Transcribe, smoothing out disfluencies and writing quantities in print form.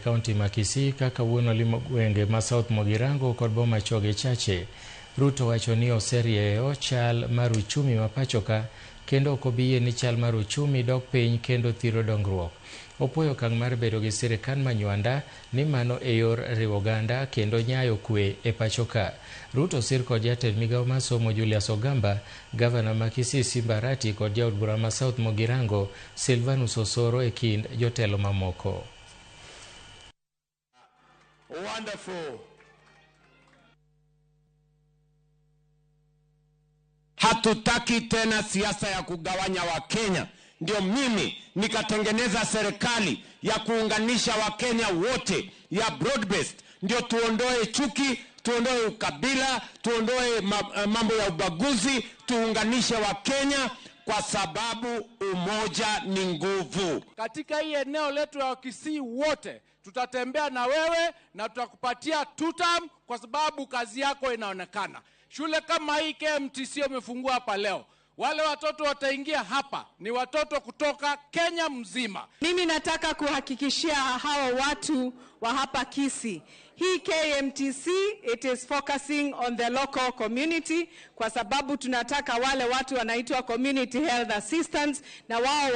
kaunti ma Kisii kaka wuono limo gwenge ma South Mugirango kod Bomachoge Chache. Ruto wacho ni oserieyo chal mar uchumi ma pachoka kendo ok obi yie ni chal mar uchumi dok piny kendo thiro dongruok. Opuoyo okang' mar bedo gi sirikal manywanda ni mano e yor riwo oganda kendo nyayo kwe e pachoka. Ruto sir kod jatend migawo mar somo Julius Ogamba, gavana ma Kisii Simba Arati kod jaod bura ma South Mugirango Silvanus Osoro e kind jotelo mamoko. Wonderful. Hatutaki tena siasa ya kugawanya Wakenya. Ndio mimi nikatengeneza serikali ya kuunganisha Wakenya wote ya broad based, ndio tuondoe chuki, tuondoe ukabila, tuondoe mambo ya ubaguzi, tuunganishe Wakenya kwa sababu umoja ni nguvu. Katika hii eneo letu ya Kisii wote tutatembea na wewe na tutakupatia tutam kwa sababu kazi yako inaonekana. Shule kama hii KMTC umefungua hapa leo, wale watoto wataingia hapa ni watoto kutoka Kenya mzima. Mimi nataka kuhakikishia hawa watu wa hapa Kisii, hii KMTC it is focusing on the local community, kwa sababu tunataka wale watu wanaitwa community health assistants na wao